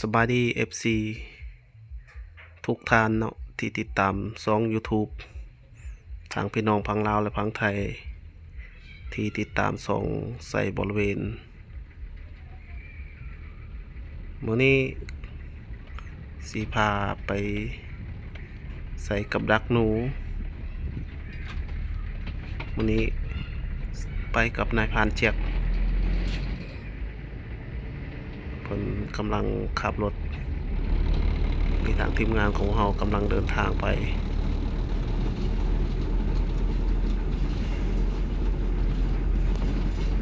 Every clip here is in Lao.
ສະບາຍດີ ເອັຟຊີ ທຸກທ່ານເນາະ ທີ່ຕິດຕາມຊ່ອງຢູທູບ ທັງພີ່ນ້ອງຝັ່ງລາວ ແລະ ຝັ່ງໄທ ທີ່ຕິດຕາມຊ່ອງໄຊບໍລິເວນ. ມື້ນີ້ຊິພາໄປໃສ່ກັບດັກໜູ. ມື້ນີ້ໄປກັບນາຍພານແຈັກ. ເພິ່ນກຳລັງຂັບລົດ ມີທາງທີມງານຂອງເຮົາກຳລັງເດີນທາງໄປ.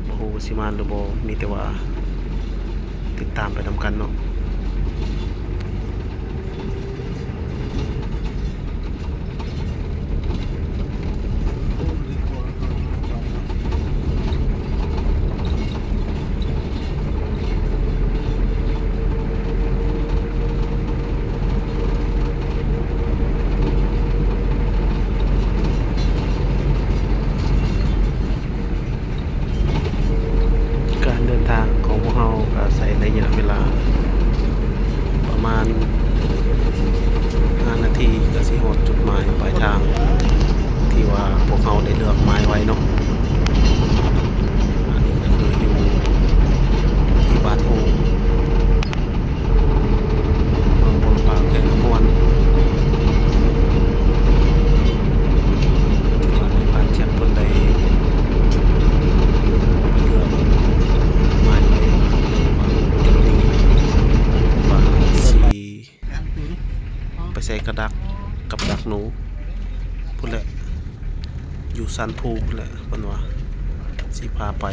ບໍ່ຮູ້ວ່າຊິມ່ວນຫຼືບໍ່ ມີແຕ່ວ່າຕິດຕາມໄປນຳກັນເນາະ. ການເດີນທາງຂອງພວກເຮົາກໍໃຊ້ໄລຍະເວລາປະມານຫ້ານາທີ ກໍຊິຮອດຈຸດໝາຍປາຍທາງທີ່ວ່າພວກເຮົາໄດ້ເລືອກໝາຍໄວ້ເນາະ. ອັນນີ້ກໍຄືຢູ່ທີ່ບ້ານໂຮງ ເມືອງບົວລະພາ ແຂວງຄຳມ່ວນ ທີ່ວ່ານາຍພານແຈັກເພິ່ນໄດ້ໄປເລືອກໝາຍໄວ້ວ່າ ເອີ ວ່າຈຸດນີ້ເພິ່ນວ່າຊິໄປໃສ່ກະດັກ ກັບດັກໜູພຸ້ນແຫຼະ ຢູ່ຊັ້ນພູພຸ້ນແຫຼະ ເພິ່ນວ່າຊິພາໄປ.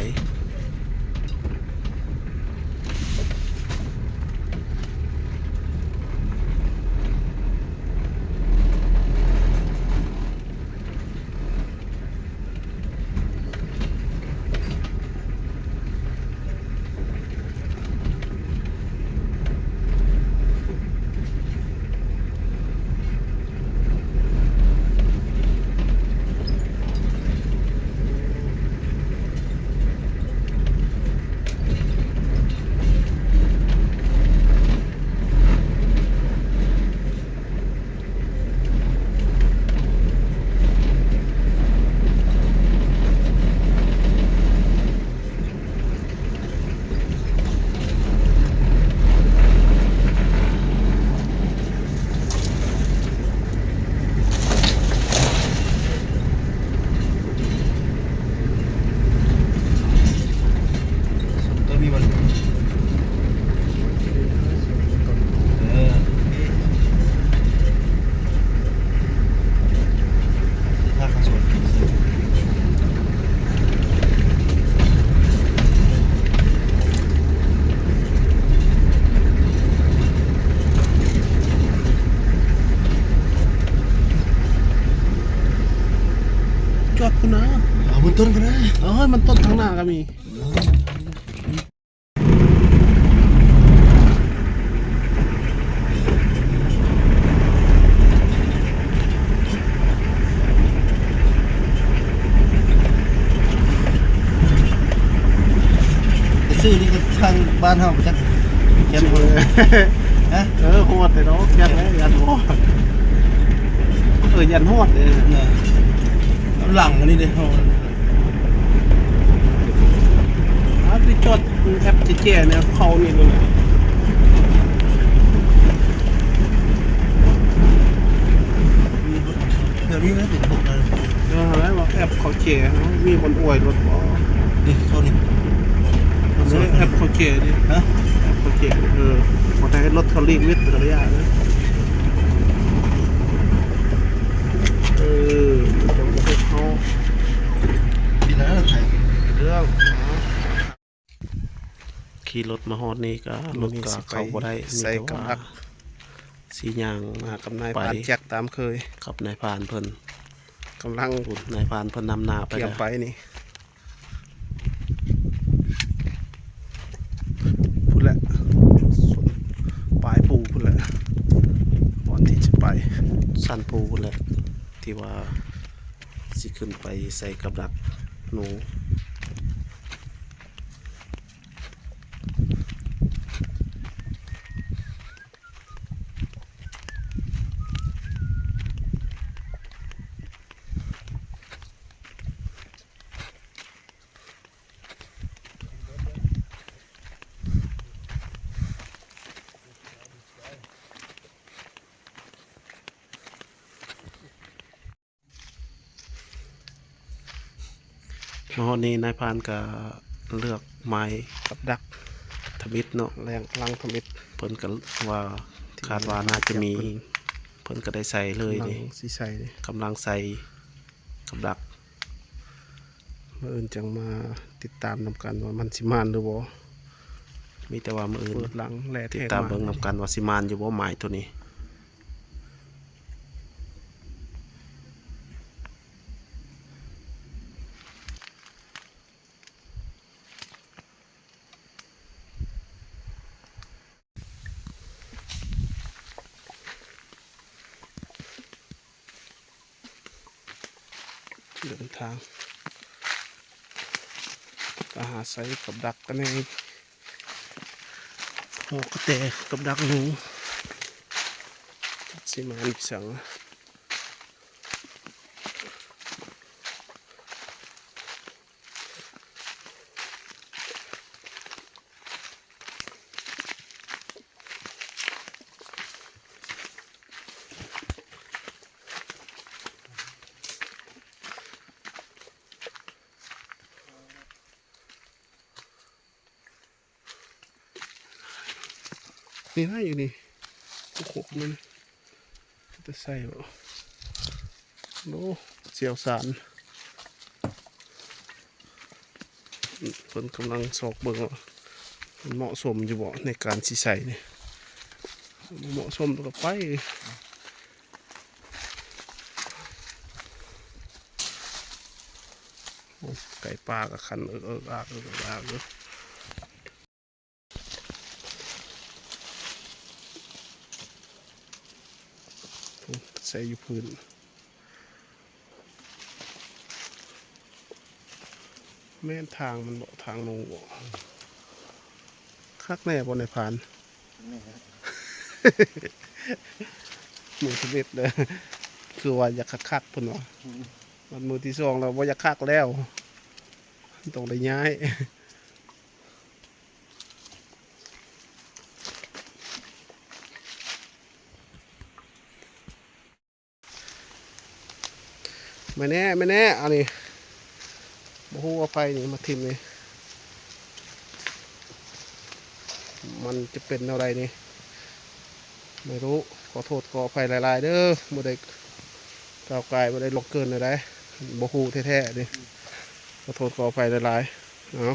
ຈອດພຸ້ນນະ ເອົາມັນຕົ້ນກໍໄດ້ ເອີ ມັນຕົ້ນທາງໜ້າກໍມີ. ຊື່ນີ້ກໍທາງບ້ານເຮົາບໍ່ຈັກ ແຄມ ຮະ ເອີ ຮອດແລ້ວເນາະ ແຄມແລ້ວ ຢ້ານຮອດ ເອີ ຢ້ານຮອດເດ້ ເອີ ຫຼັງອັນນີ້ເດ້ ເຮົາ ອາ ໄປຈອດແອັບແຈແນວເຂົານີ້ເລີຍ ແຖວນີ້ມັນເປັນພວກນັ້ນ ເອີ ຫັ້ນແຫຼະວ່າແອັບເຂົາແຈເນາະ ມີບ່ອນອວຍລົດບໍ່ ນີ້ໂຊນນີ້ ອັນນີ້ແອັບເຂົາແຈນີ້ ຮະ ແອັບເຂົາແຈ ເອີ ບໍ່ໄດ້ລົດເຂົາລີກວິດໄປແຕ່ລະຢ່າງເດີ ເອີ ມັນຈະບໍ່ເຮັດເຮົາ ເລື່ອງ ຂີ່ລົດມາຮອດນີ້ກໍລົດກໍເຂົ້າບໍ່ໄດ້ ມີແຕ່ວ່າຊິຍ່າງຫາກັບນາຍພານແຈັກຕາມເຄີຍ ກັບນາຍພານເພິ່ນ ກຳລັງ ນາຍພານເພິ່ນນຳໜ້າໄປ ກຽມໄປນີ້ ພຸ້ນແຫຼະ ປາຍພູພຸ້ນແຫຼະ ບ່ອນທີ່ຈະໄປ ຊັ້ນພູພຸ້ນແຫຼະ ທີ່ວ່າຊິຂຶ້ນໄປໃສ່ກັບດັກໜູ. ມາຮອດນີ້ນາຍພານກໍເລືອກໄມ້ກັບດັກທຳອິດເນາະ ແລງຫຼັງທຳອິດ ເພິ່ນກໍວ່າຄາດວ່າໜ້າຈະມີ ເພິ່ນກໍໄດ້ໃສ່ເລີຍນີ້ ກຳລັງຊິໃສ່ນີ້ ກຳລັງໃສ່ກັບດັກ ມື້ອື່ນຈັ່ງມາຕິດຕາມນຳກັນວ່າມັນຊິໝານຫຼືບໍ່ ມີແຕ່ວ່າມື້ອື່ນ ເປີດຫຼັງແລ່ແທງ ຕິດຕາມເບິ່ງນຳກັນວ່າຊິໝານຢູ່ບໍ່ໄມ້ໂຕນີ້. ເດີນທາງໄປຫາໃສ່ກັບດັກກັນແດ່ ຫົວກະແຕກັບດັກໜູ ຈັກຊິມາອີກສັງ. ນີ້ນະ ຢູ່ນີ້ ໂອ້ໂຫ ມັນ ເປັນຕາໃສ່ບໍ່? ໂອ້ ຊ່ຽວຊານ ເພິ່ນກຳລັງຊອກເບິ່ງວ່າມັນເໝາະສົມຢູ່ບໍ່ໃນການຊິໃສ່ນີ້ ບໍ່ເໝາະສົມແລ້ວກໍໄປ. ໂອ້ ໄກ່ປ່າກໍຄັນເອິກເອິກອາກເອິກເອິກອາກຢູ່ ໃສ່ຢູ່ພື້ນ. ແມ່ນທາງມັນບໍ່ ທາງໜູບໍ່? ຄັກແນ່ບໍ່ນາຍພານ? ມື້ທຳອິດເດີ ຄືວ່າຢາກຄັກໆ ເພິ່ນວ່າ ອືມ ບັດມື້ທີສອງແລ້ວບໍ່ຢາກຄັກແລ້ວ ຕ້ອງໄດ້ຍ້າຍ. ມາແນ່ ມາແນ່ ອັນນີ້ບໍ່ຮູ້ວ່າໃຜນີ້ມາຖິ້ມນີ້ ມັນຈະເປັນແນວໃດນີ້ ບໍ່ຮູ້. ຂໍໂທດຂໍອະໄພຫຼາຍໆເດີ ບໍ່ໄດ້ກ່າວກາຍ ບໍ່ໄດ້ລ່ວງເກີນແນວໃດ ບໍ່ຮູ້ແທ້ໆນີ້ ຂໍໂທດຂໍອະໄພຫຼາຍໆ. ເອົາ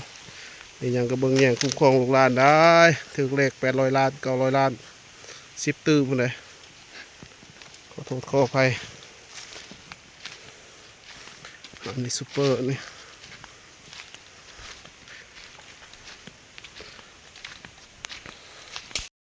ມີຫຍັງກໍເບິ່ງແຍງຄຸ້ມຄອງລູກຫຼານໄດ້ ຖືກເລກແປດຮ້ອຍລ້ານ ເກົ້າຮ້ອຍລ້ານ ສິບຕື້ພຸ້ນເດ້. ຂໍໂທດຂໍອະໄພ ອັນນີ້ຊຸບເປີນີ້